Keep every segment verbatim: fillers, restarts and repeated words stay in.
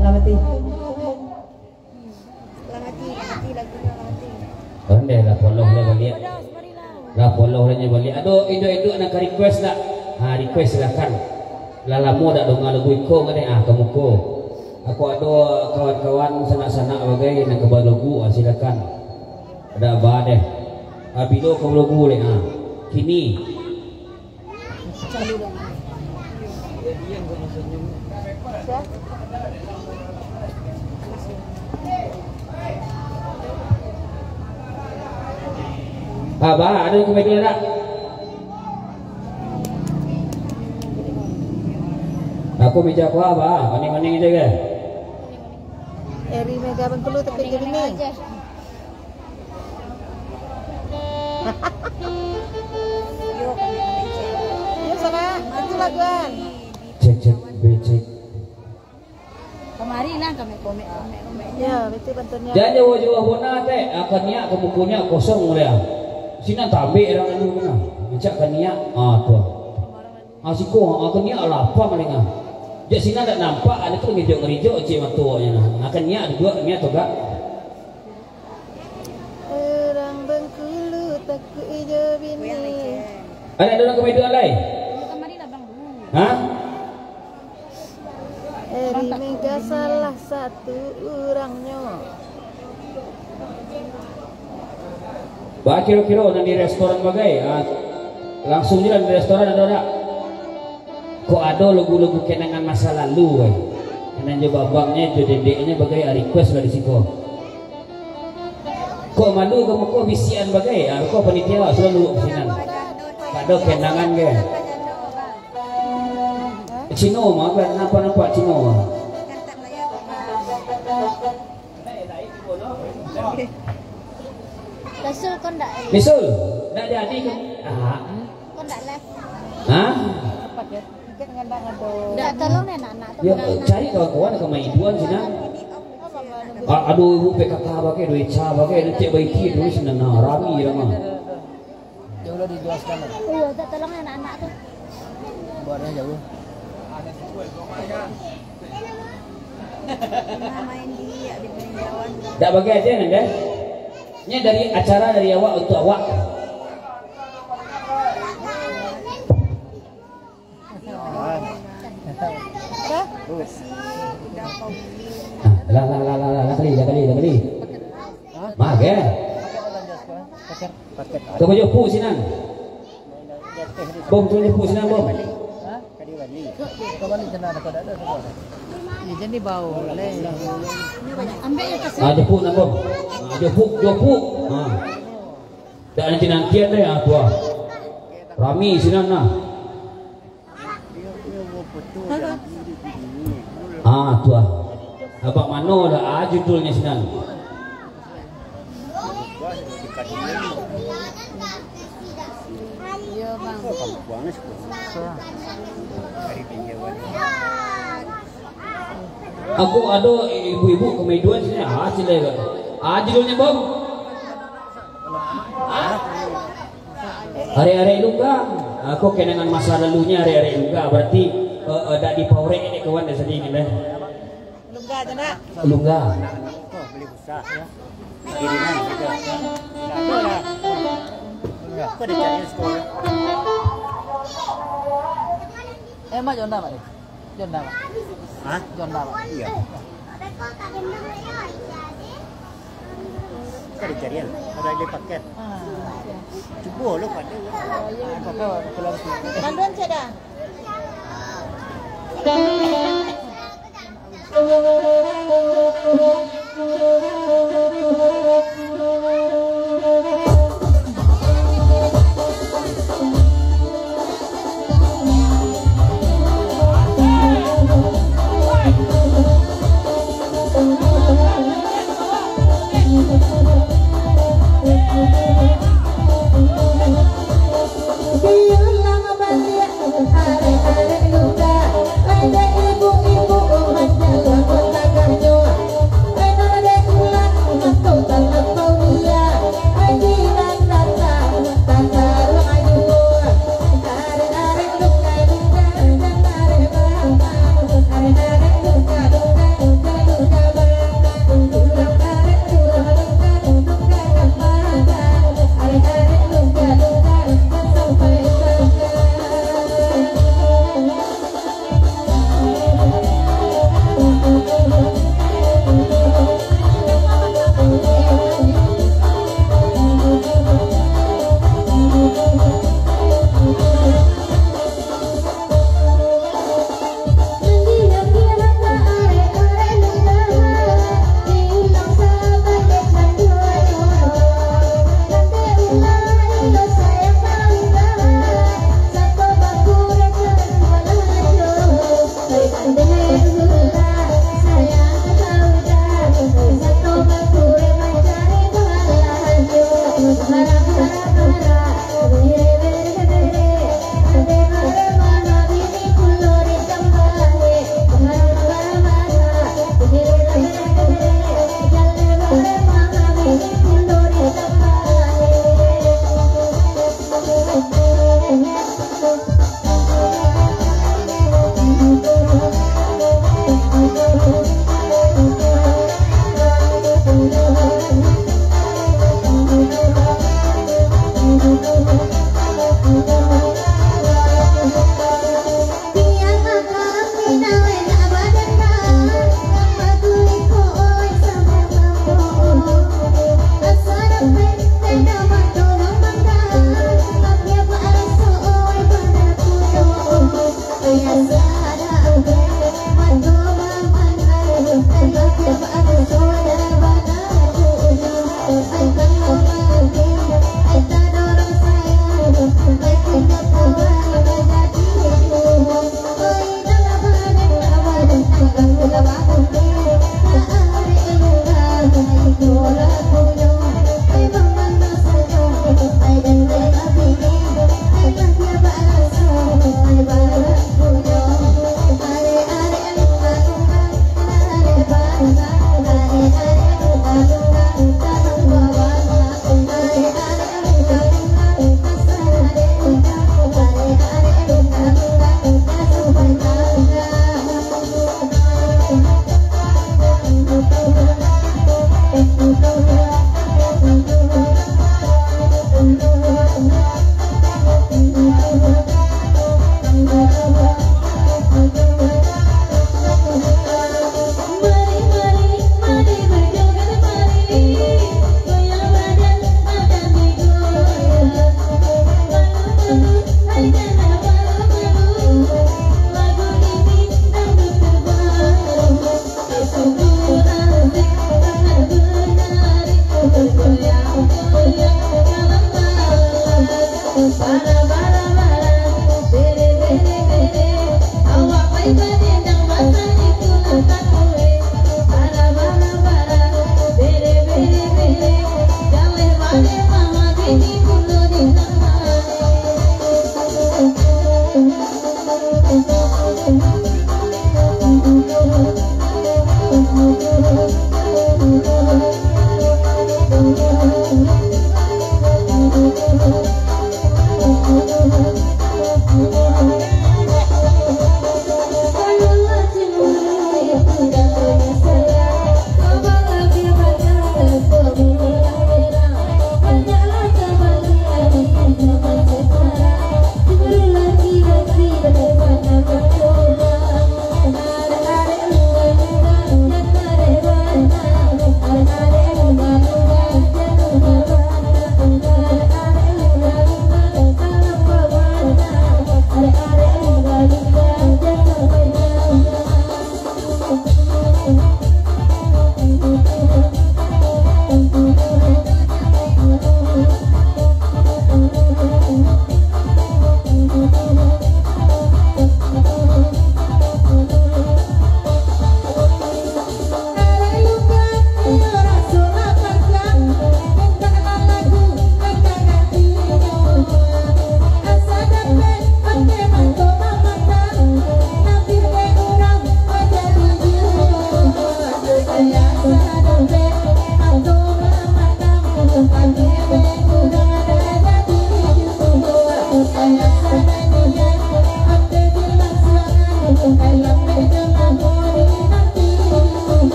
Lah mati. Ondeh lah, poloh lah baliak. Lah poloh lah nyo baliak. Ado induak-induak nan ka request tak? Ha, request silakan. Lah lamo dak donga lagu iko kan, ah, ka muko. Ako ado kawan-kawan sanak-sanak bagai nan ka balagu, ah, silakan. Dak ba deh. Ah, bilo ka balagu deh, ah. Kini. Abah, ado komedi tak? Aku meja aku, Abah, maning-maning aja ke? Eri Mega Bengkulu tapi jadi ni. Yo, salah. Itulah, Tuan. Cek, cek, becek. Kamari lah kami komek, komek, komek. Ya, betul bantuannya. Jan jauah-jauah bona, Tek. Akan niat ka muko niat kosong dia. Sinan tabek urang anu kena. Mancak ka niat. Ah, tu. Ah, siko, ah, ka niat lapang dengah. Jak sinan dak nampak, ado tu ngejok-ngejok cik mato awaknyo nah. Akan niat duduak, niat togak. Urang Bengkulu takuik jo bini. Ada, ada urang ka maiduan lai? Ha? Eri Mega salah satu urangnyo. Ba kiro-kiro nan di restoran bagai, ah, langsung je lah di restoran ado dak? Kok ado lagu-lagu kenangan masa lalu, eh? Nan jo babangnyo, jo dedeknyo bagai, ah, request lah di siko. Kok malu ka muko bisian bagai, ah, ko panitia sudah duduk sinan. Ado kenangan ke? Cino mah kan, nampak-nampak Cino mah. Rasul, kau ndak, eh? Misul, ndak jadi ke? Ah. Kau ndak live? Hah? Ndak, tolong deh anak-anak tu. Ya, cari kawan-kawan ke main duan sinan. A-, aduh, P K K bagai, duit ca bagai, nanti baiki terus sinan, nah, rami dah mah. Jauh lah dijelaskan lah. Iya, tak tolong anak-anak tu. Buatnya jauh. Main di, di peninjauan. Dak bagai aja nan deh. Ini dari acara dari awak untuk awak. Lah, lah, lah, lah, lah, lah, kali, lah, kali, lah, kali. Mah, ke? Paket, paket. Kau baju puk sinan. Bom, tu baju puk sinan, bom. Kau balik sana, dah kau dah ada semua. Ni jadi bau, leh. Ambil yang kasih. Ah, jopuk nan, bom. Ah, jopuk, jopuk. Ah. Dak nanti-nantian deh, ah, tu ah. Rami sinan nah. Ah, tu ah. Abak mano dah, ah, judulnya sinan. Yo, Bang. Aku ado ibu-ibu kemaiduan sini, ah, sila. Ah, judulnya, Bang? Ah? Arek-arek Lungga. Aku kenangan masa lalunya arek-arek Lungga, berarti, eh, eh, dak dipaurek dek kawan di sini, kan? Lungga je nak. Lungga. Kiriman juga. Kau ada cari sekolah? Eh, Mak, Jonda, Mak. Jonda, Mak. Hah? Jonda, Mak. Iya. Kau ada cari, ada paket. Ah, iya. Cuba lo pada. Panduan cak dah.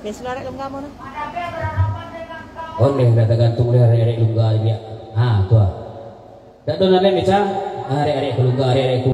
Nih, sudah arek lungga mah tu. Ondeh lah tagantung deh arek-arek lungga dia. Ha, tu ah. Dak ado nan lain, Ica? Arek-arek lungga, arek-arek